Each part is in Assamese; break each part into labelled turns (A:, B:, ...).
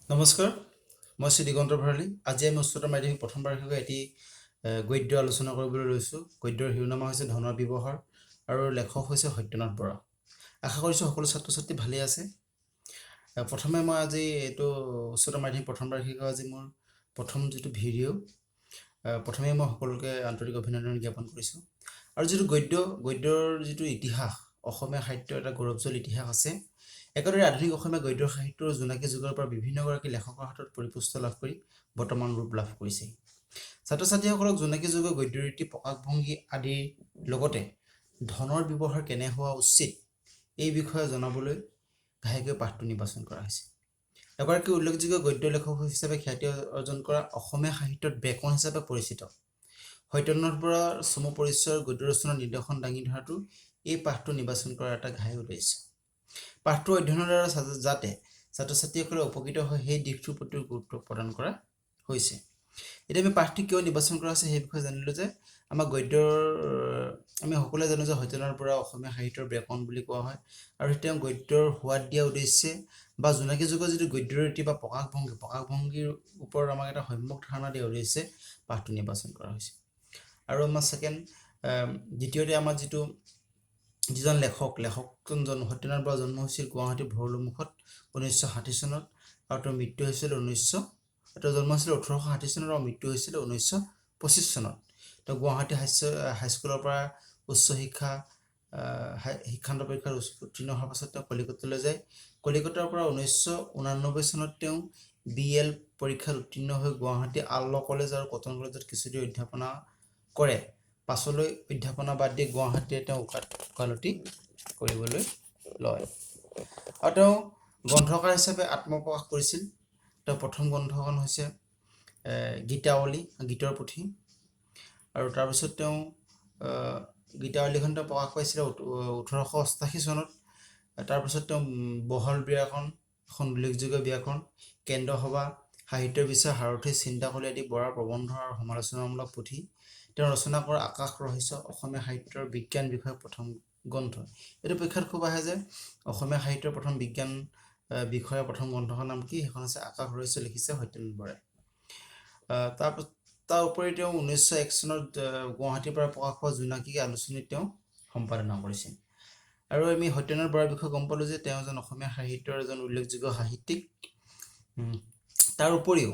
A: নমস্কাৰ, মই শ্ৰী দিগন্ত ভৰালী। আজি আমি উচ্চতৰ মাধ্যমিক প্ৰথম বাৰ্ষিকৰ এটি গদ্য আলোচনা কৰিবলৈ লৈছোঁ। গদ্যৰ শিৰোনামা হৈছে ধনৰ ব্যৱহাৰ আৰু লেখক হৈছে সত্যনাথ বৰা। আশা কৰিছোঁ সকলো ছাত্ৰ ছাত্ৰী ভালেই আছে। প্ৰথমে মই আজি এইটো উচ্চতৰ মাধ্যমিক প্ৰথম বাৰ্ষিকৰ আজি মোৰ প্ৰথম যিটো ভিডিঅ', প্ৰথমে মই সকলোকে আন্তৰিক অভিনন্দন জ্ঞাপন কৰিছোঁ। আৰু যিটো গদ্য, গদ্যৰ যিটো ইতিহাস, অসমীয়া সাহিত্যৰ এটা গৌৰৱোজ্জ্বল ইতিহাস আছে। একেদৰে আধুনিক অসমীয়া গদ্য সাহিত্যৰ জোনাকী যুগৰ পৰা বিভিন্নগৰাকী লেখকৰ হাতত পৰিপুষ্ট লাভ কৰি বৰ্তমান ৰূপ লাভ কৰিছে। ছাত্ৰ ছাত্ৰীসকলক জোনাকী যুগৰ গদ্যৰীতি, প্ৰকাশভংগী আদিৰ লগতে ধনৰ ব্যৱহাৰ কেনে হোৱা উচিত, এই বিষয়ে জনাবলৈ ঘাইকৈ পাঠটো নিৰ্বাচন কৰা হৈছে। এগৰাকী উল্লেখযোগ্য গদ্য লেখক হিচাপে খ্যাতি অৰ্জন কৰা, অসমীয়া সাহিত্যত বেকন হিচাপে পৰিচিত সত্যনাথ বৰাৰ চমু পৰিচয়ৰ গদ্য ৰচনাৰ নিদৰ্শন দাঙি ধৰাটো এই পাঠটো নিৰ্বাচন কৰাৰ এটা ঘাই উদ্দেশ্য। পাঠটো অধ্যয়নৰ দ্বাৰা যাতে ছাত্ৰ ছাত্ৰীসকলে উপকৃত হয়, সেই দিশটোৰ প্ৰতিও গুৰুত্ব প্ৰদান কৰা হৈছে। এতিয়া আমি পাঠটো কিয় নিৰ্বাচন কৰা হৈছে, সেই বিষয়ে জানিলোঁ যে আমাৰ গদ্যৰ, আমি সকলোৱে জানো যে সত্যনাথ বৰা অসমীয়া সাহিত্যৰ বেকন বুলি কোৱা হয় আৰু তেওঁ গদ্যৰ সোৱাদ দিয়া উদ্দেশ্যে বা জোনাকী যুগৰ যিটো গদ্য ৰীতি বা প্ৰকাশভংগী, প্ৰকাশভংগীৰ ওপৰত আমাক এটা সম্যক ধাৰণা দিয়া উদ্দেশ্যে পাঠটো নিৰ্বাচন কৰা হৈছে। আৰু আমাৰ ছেকেণ্ড, দ্বিতীয়তে আমাৰ যিটো যিজন লেখক, লেখকজন সত্যনাথ বৰা জন্ম হৈছিল গুৱাহাটীৰ ভৰলুমুখত 1960 চনত আৰু তেওঁৰ মৃত্যু হৈছিল ঊনৈছশ, তেওঁৰ জন্ম হৈছিল 1860 চনত আৰু মৃত্যু হৈছিল 1925 চনত। তেওঁ গুৱাহাটী হাইস্কুলৰ পৰা উচ্চ শিক্ষা, শিক্ষান্ত পৰীক্ষাত উত্তীৰ্ণ হোৱাৰ পাছত তেওঁ কলিকতালৈ যায়। কলিকতাৰ পৰা 1989 চনত তেওঁ বি এল পৰীক্ষাত উত্তীৰ্ণ হৈ গুৱাহাটী আল ল কলেজ আৰু কটন কলেজত কিছুদিন অধ্যাপনা কৰে। পাছলৈ অধ্যাপনা বাদ দি গুৱাহাটীতে তেওঁ ওকালতি কৰিবলৈ লয় আৰু তেওঁ গ্ৰন্থকাৰ হিচাপে আত্মপ্ৰকাশ কৰিছিল। তেওঁৰ প্ৰথম গ্ৰন্থখন হৈছে গীতাৱলী, গীতৰ পুথি। আৰু তাৰপিছত তেওঁ গীতাৱলীখন তেওঁ প্ৰকাশ পাইছিলে 1888 চনত। তাৰপিছত তেওঁ বহল ব্যাকৰণ, এখন উল্লেখযোগ্য ব্যাকৰণ, কেন্দ্ৰসভা, সাহিত্য বিচাৰ, সাৰথি, চিন্তাকলি আদি বৰাৰ প্ৰবন্ধ আৰু সমালোচনামূলক পুথি। তেওঁ ৰচনা কৰা আকাশ ৰহস্য অসমীয়া সাহিত্যৰ বিজ্ঞান বিষয়ক প্ৰথম গ্ৰন্থ। এইটো পৰীক্ষাত খুব আহে যে অসমীয়া সাহিত্যৰ প্ৰথম বিজ্ঞান বিষয়ৰ প্ৰথম গ্ৰন্থখনৰ নাম কি? সেইখন হৈছে আকাশ ৰহস্য, লিখিছে সত্যনাথ বৰাই। তাৰ উপৰি তেওঁ 1901 চনত গুৱাহাটীৰ পৰা প্ৰকাশ পোৱা জোনাকী আলোচনীত তেওঁ সম্পাদনা কৰিছিল। আৰু আমি সত্যনাথ বৰাৰ বিষয়ে গম পালোঁ যে তেওঁ এজন অসমীয়া সাহিত্যৰ এজন উল্লেখযোগ্য সাহিত্যিক। তাৰ উপৰিও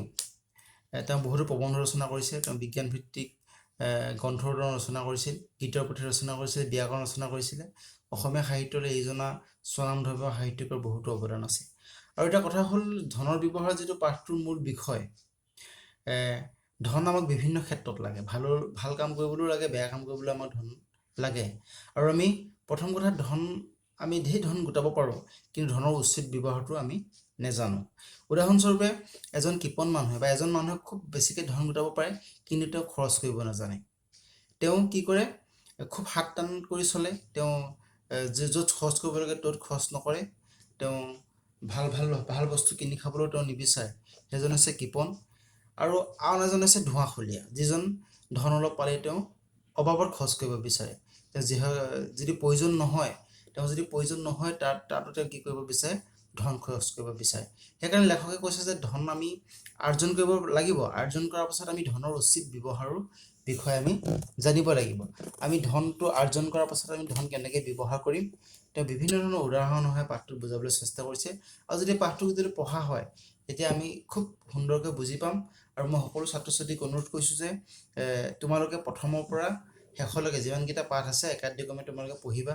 A: তেওঁ বহুতো প্ৰবন্ধ ৰচনা কৰিছে। তেওঁ বিজ্ঞানভিত্তিক গ্ৰন্থ ৰচনা কৰিছিল, গীতৰ পুথি ৰচনা কৰিছিল, ব্যাকৰণ ৰচনা কৰিছিলে। অসমীয়া সাহিত্যলৈ এইজনা স্বনামধন্য সাহিত্যিকৰ বহুতো অৱদান আছে। আৰু এটা কথা হ'ল, ধনৰ ব্যৱহাৰ যিটো পাঠটোৰ মূল বিষয়, ধন আমাক বিভিন্ন ক্ষেত্ৰত লাগে। ভালৰ ভাল কাম কৰিবলৈও লাগে, বেয়া কাম কৰিবলৈ আমাক ধন লাগে। আৰু আমি প্ৰথম কথা, ধন আমি ঢেৰ ধন গোটাব পাৰোঁ, কিন্তু ধনৰ উচিত ব্যৱহাৰটো আমি নেজানো। উদাহৰণস্বৰূপে এজন কৃপণ মানুহে বা এজন মানুহে খুব বেছিকৈ ধন গোটাব পাৰে, কিন্তু তেওঁ খৰচ কৰিব নাজানে। তেওঁ কি কৰে? খুব হাত টান কৰি চলে। তেওঁ য'ত খৰচ কৰিব লাগে ত'ত খৰচ নকৰে। তেওঁ ভাল ভাল ভাল বস্তু কিনি খাবলৈও তেওঁ নিবিচাৰে। সেইজন হৈছে কৃপণ। আৰু আন এজন হৈছে ধোঁৱাখুলীয়া, যিজন ধন অলপ পালেই তেওঁ অবাবত খৰচ কৰিব বিচাৰে। তেওঁ যদি প্ৰয়োজন নহয়, তেওঁ যদি প্ৰয়োজন নহয়, তাতো তেওঁ কি কৰিব বিচাৰে? ধন খৰচ কৰিব বিচাৰে। সেইকাৰণে লেখকে কৈছে যে ধন আমি আৰ্জন কৰিব লাগিব। আৰ্জন কৰাৰ পাছত আমি ধনৰ উচিত ব্যৱহাৰৰ বিষয়ে আমি জানিব লাগিব। আমি ধনটো আৰ্জন কৰাৰ পাছত আমি ধন কেনেকৈ ব্যৱহাৰ কৰিম, তেওঁ বিভিন্ন ধৰণৰ উদাহৰণ সহায় পাঠটোত বুজাবলৈ চেষ্টা কৰিছে। আৰু যদি পাঠটো যদি পঢ়া হয়, তেতিয়া আমি খুব সুন্দৰকৈ বুজি পাম। আৰু মই সকলো ছাত্ৰ ছাত্ৰীক অনুৰোধ কৰিছোঁ যে তোমালোকে প্ৰথমৰ পৰা শেষলৈকে যিমানকেইটা পাঠ আছে, একাদিক্ৰমে তোমালোকে পঢ়িবা।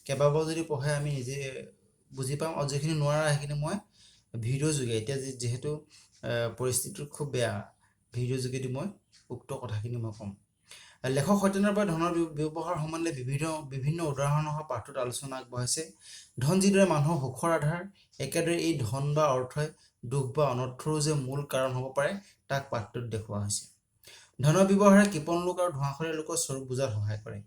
A: কেইবাবাৰো যদি পঢ়ে, আমি নিজে বুজি পাম। আৰু যিখিনি নোৱাৰা, সেইখিনি মই ভিডিঅ' যোগে, এতিয়া যিহেতু পৰিস্থিতিটো খুব বেয়া, ভিডিঅ' যোগেদি মই উক্ত কথাখিনি মই ক'ম। লেখক সত্যনাথ বৰাই ধনৰ ব্যৱহাৰ সম্বন্ধে বিভিন্ন বিভিন্ন উদাহৰণসহ পাঠটোত আলোচনা আগবঢ়াইছে। ধন যিদৰে মানুহৰ সুখৰ আধাৰ, একেদৰে এই ধন বা অৰ্থই দুখ বা অনৰ্থৰো যে মূল কাৰণ হ'ব পাৰে, তাক পাঠটোত দেখুওৱা হৈছে। ধনৰ ব্যৱহাৰে কৃপণ লোক আৰু ধোঁৱাখৰীয়া লোকৰ স্বৰূপ বুজাত সহায় কৰে।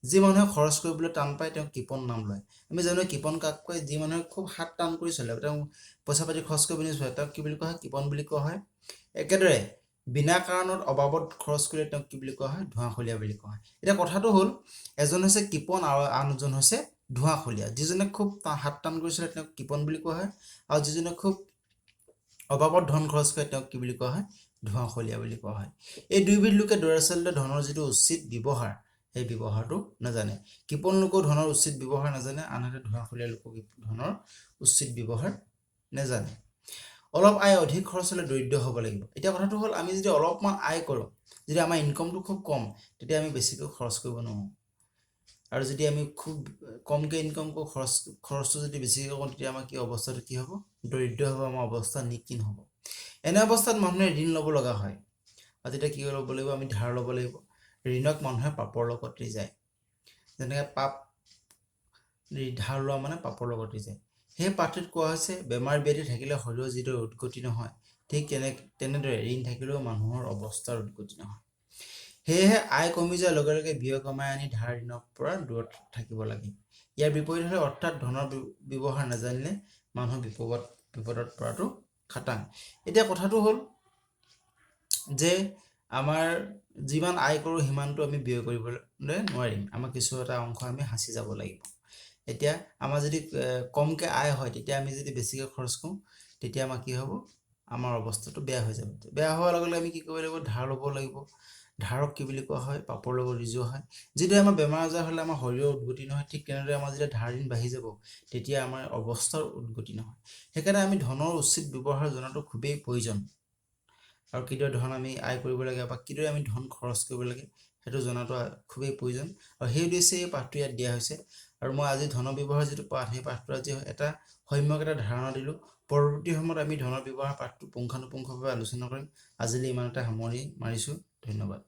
A: যি মানুহে খৰচ কৰিবলৈ টান পায়, তেওঁ কৃপণ নাম লয়। আমি জানো কৃপণ কাক কয়। যি মানুহে খুব হাত টান কৰি চলে, তেওঁ পইচা পাতি খৰচ কৰিব নিবিচাৰে, তেওঁক কি বুলি কোৱা হয়? কৃপণ বুলি কোৱা হয়। একেদৰে বিনা কাৰণত অবাবত খৰচ কৰিলে তেওঁক কি বুলি কোৱা হয়? ধোঁৱাখলীয়া বুলি কোৱা হয়। এতিয়া কথাটো হ'ল, এজন হৈছে কৃপণ আৰু আন এজন হৈছে ধোঁৱাখলীয়া। যিজনে খুব হাত টান কৰি চলে, তেওঁক কৃপণ বুলি কোৱা হয় আৰু যিজনে খুব অবাবত ধন খৰচ কৰে তেওঁক কি বুলি কোৱা হয়? ধোঁৱাশলীয়া বুলি কোৱা হয়। এই দুয়োবিধ লোকে দৰাচলতে ধনৰ যিটো উচিত ব্যৱহাৰ, সেই ব্যৱহাৰটো নাজানে। কৃপণ লোকেও ধনৰ উচিত ব্যৱহাৰ নাজানে, আনহাতে ধোঁৱাশলীয়া লোকেও ধনৰ উচিত ব্যৱহাৰ নাজানে। অলপ আয় অধিক খৰচ হ'লে দৰিদ্ৰ হ'ব লাগিব। এতিয়া কথাটো হ'ল, আমি যদি অলপমান আয় কৰোঁ, যদি আমাৰ ইনকমটো খুব কম, তেতিয়া আমি বেছিকৈ খৰচ কৰিব নোৱাৰোঁ। আৰু যদি আমি খুব কমকৈ ইনকম কৰোঁ, খৰচটো যদি বেছিকৈ কৰোঁ, তেতিয়া আমাৰ কি অৱস্থাটো কি হ'ব? দৰিদ্ৰ হ'ব, আমাৰ অৱস্থা নিকিন হ'ব। এনে অৱস্থাত মানুহে ঋণ ল'ব লগা হয়। আৰু তেতিয়া কি ল'ব লাগিব? আমি ধাৰ ল'ব লাগিব। ঋণক মানুহে পাপৰ লগত ৰিজায়। যেনেকৈ পাপ, ধাৰ লোৱা মানে পাপৰ লগত ৰিজায়। সেই পাঠটোত কোৱা হৈছে, বেমাৰ ব্যাধি থাকিলে শৰীৰৰ যিদৰে উদ্গতি নহয়, ঠিক তেনেদৰে ঋণ থাকিলেও মানুহৰ অৱস্থাৰ উদ্গতি নহয়। সেয়েহে আয় কমি যোৱাৰ লগে লগে ব্যয় কমাই আনি ধাৰ ঋণৰ পৰা দূৰত থাকিব লাগে। ইয়াৰ বিপৰীত হ'লে, অৰ্থাৎ ধনৰ ব্যৱহাৰ নাজানিলে মানুহ বিপদত পৰাটো খাটাং। এতিয়া কথাটো হ'ল যে আমাৰ যিমান আয় কৰোঁ, সিমানটো আমি ব্যয় কৰিবলৈ নোৱাৰিম। আমাৰ কিছু এটা অংশ আমি সাঁচি যাব লাগিব। এতিয়া আমাৰ যদি কমকৈ আয় হয়, তেতিয়া আমি যদি বেছিকৈ খৰচ কৰোঁ, তেতিয়া আমাৰ কি হ'ব? আমাৰ অৱস্থাটো বেয়া হৈ যাব। বেয়া হোৱাৰ লগে লগে আমি কি কৰিব লাগিব? ধাৰ ল'ব লাগিব। ধাৰক কি বুলি কোৱা হয়? পাপৰ লগত ৰিজোৱা হয়। যেতিয়া আমাৰ বেমাৰ আজাৰ হ'লে আমাৰ শৰীৰৰ উদ্গতি নহয়, ঠিক তেনেদৰে আমাৰ যেতিয়া ধাৰ ঋণ বাঢ়ি যাব, তেতিয়া আমাৰ অৱস্থাৰ উদ্গতি নহয়। সেইকাৰণে আমি ধনৰ উচিত ব্যৱহাৰ জনাটো খুবেই প্ৰয়োজন। আৰু কিদৰে ধন আমি আয় কৰিব লাগে বা কিদৰে আমি ধন খৰচ কৰিব লাগে, সেইটো জনাটো খুবেই প্ৰয়োজন। আৰু সেই উদ্দেশ্যে এই পাঠটো ইয়াত দিয়া হৈছে। আৰু মই আজি ধনৰ ব্যৱহাৰ যিটো পাঠ, সেই পাঠটো আজি এটা সম্যক এটা ধাৰণা দিলোঁ। পৰৱৰ্তী সময়ত আমি ধনৰ ব্যৱহাৰ পাঠটো পুংখানুপুংখভাৱে আলোচনা কৰিম। আজিলৈ ইমানতে সামৰণি মাৰিছোঁ। ধন্যবাদ।